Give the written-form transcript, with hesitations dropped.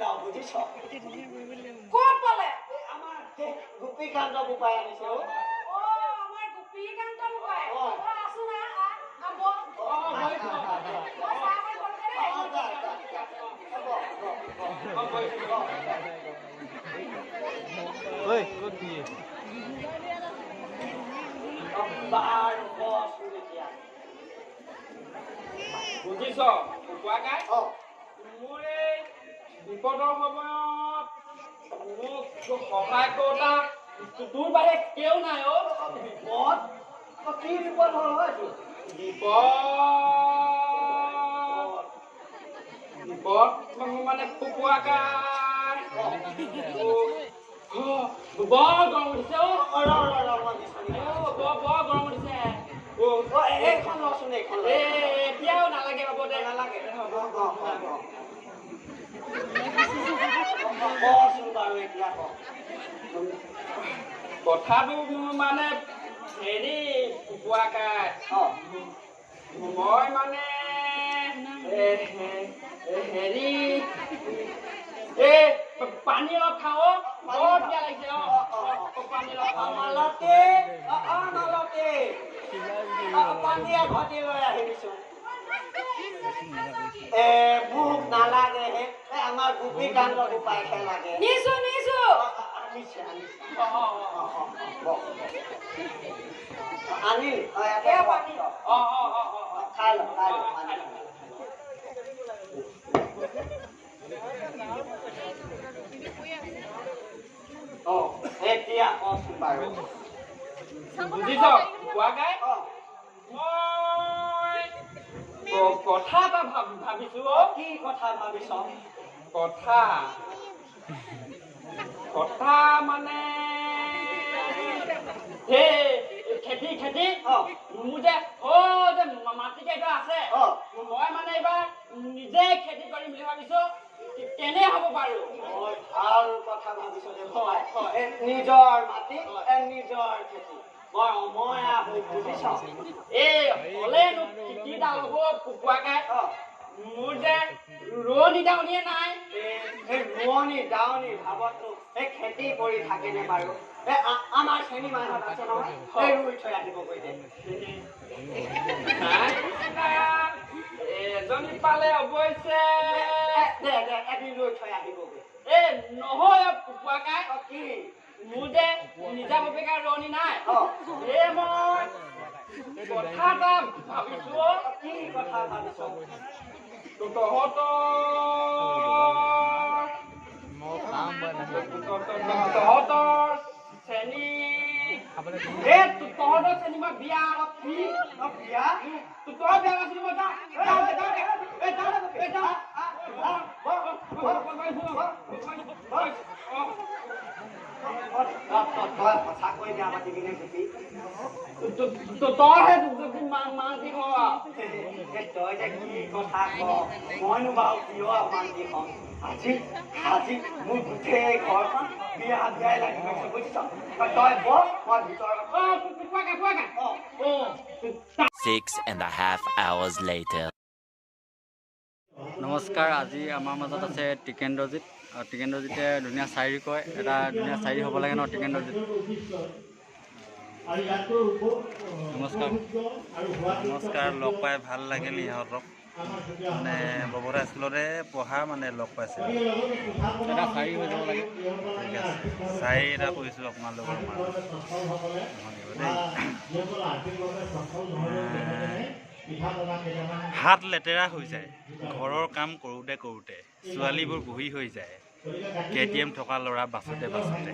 লাও বুজিছ। ক'ত পালে? আমাৰ গোপীকান্ত বোপাই আনিছে। অ আমাৰ গোপীকান্ত বোপাই। অ আছো না, আ বহ। মই চাহ অকণ কৰোঁগে দেই। বুজিছ কুকুৱাকাই, মোৰ এই বিপদৰ সময়ত মোক সহায় কৰোঁতা তোৰ বাহিৰে কেও নাই। অ বিপদ? কি বিপদ হ'ল এইটো? বিপদ বিপদ মানে কুকুৱাকাই, বৰ গৰম উঠিছে। অ বৰ গৰম উঠিছে। এইখন লচোন, এইখন। এতিয়াও নালাগে, হ'ব দে। নালাগে কচোন বাৰু, এতিয়া ক। কথাটো মানে হেৰি কুকুৱাকাই, মই মানে হেৰি এই পানী অলপ খাওঁ, বৰ পিয়াহ লাগিছে। অ পানী অলপ খাওঁ। মালতী, অ মালতী, পানী এঘটি লৈ আহিবিচোন। এ মোক নালাগে হে, আমাৰ গোপীকান্ত বোপাইহে লাগে। নিছো নিছো। আনিছে আনিছে, আনিলি? খাই ল, খাই ল পানী। অ এতিয়া কচোন বাৰু। বুজিছ কুকুৱাকাই, মই কথা এটা ভাবিছো। অ কি কথা ভাবিছ? কথা কথা মানে সেই খেতি খেতি মোৰ যে অ যে মাটি কেইটা আছে, মই মানে এইবাৰ নিজে খেতি কৰিম বুলি ভাবিছো। কেনে হ'ব বাৰু? ভাল কথা ভাবিছ। নিজৰ মাটি, নিজৰ খেতি, বৰ অময়া হৈ বুজিছ। এই হ'লেনো কিডাল হ'ব কুকুৱাকাই, মোৰ যে ৰোৱনী দাৱনীয়ে নাই। এই ৰোৱনী দাৱনী ভাৱতনো এই খেতি কৰি থাকেনে বাৰু? এই আমাৰ শ্ৰেণী মানুহত আছে নহয়, এই ৰুই থৈ আহিবগৈ দে। এজনী পালে অৱশ্যে। দে দে, এদিন ৰুই থৈ আহিবগৈ। এই নহয় কুকুৱাকাই, কি মোৰ যে নিজাববীয়া ৰোৱনী নাই। এই মই কথা এটা ভাবিছো। কি কথা ভাবিছ? তহঁতৰ শ্ৰেণী, এই তহঁতৰ শ্ৰেণী মই বিয়া। কি বিয়া? তই বিয়া নাছিলি? মই যাওঁ। তই সঁচাকৈ বিয়া পাতিবি নে গোপী? তইহে মান্তি হ। তই যে কি কথা ক, মইনো বাৰু কিয় মান্তি হম? আজি আজি মোৰ গোটেই ঘৰখন বিয়া বিয়াই লাগি গৈছে বুজিছ। তই বহ, মই ভিতৰত। 6.5 hours later. নমস্কাৰ, আজি আমাৰ মাজত আছে টিকেন্দ্ৰজিত। টিকেন্দ্ৰজিতে ধুনীয়া শায়ৰী কয়। এটা ধুনীয়া শায়ৰী হ'ব লাগে ন টিকেন্দ্ৰজিত? নমস্কাৰ। নমস্কাৰ, লগ পাই ভাল লাগিল ইহঁতক। মানে ববৰা স্কুলতে পঢ়া, মানে লগ পাইছিলোঁ। এটা শায়ৰী হৈ যাব লাগে। ঠিক আছে, শায়ৰী এটা কৈছোঁ আপোনালোকৰ মাজত দেই। হাত লেতেৰা হৈ যায় ঘৰৰ কাম কৰোঁতে কৰোঁতে, ছোৱালীবোৰ বুঢ়ী হৈ যায় কেটিএম থকা ল'ৰা বাছোঁতে বাছোঁতে।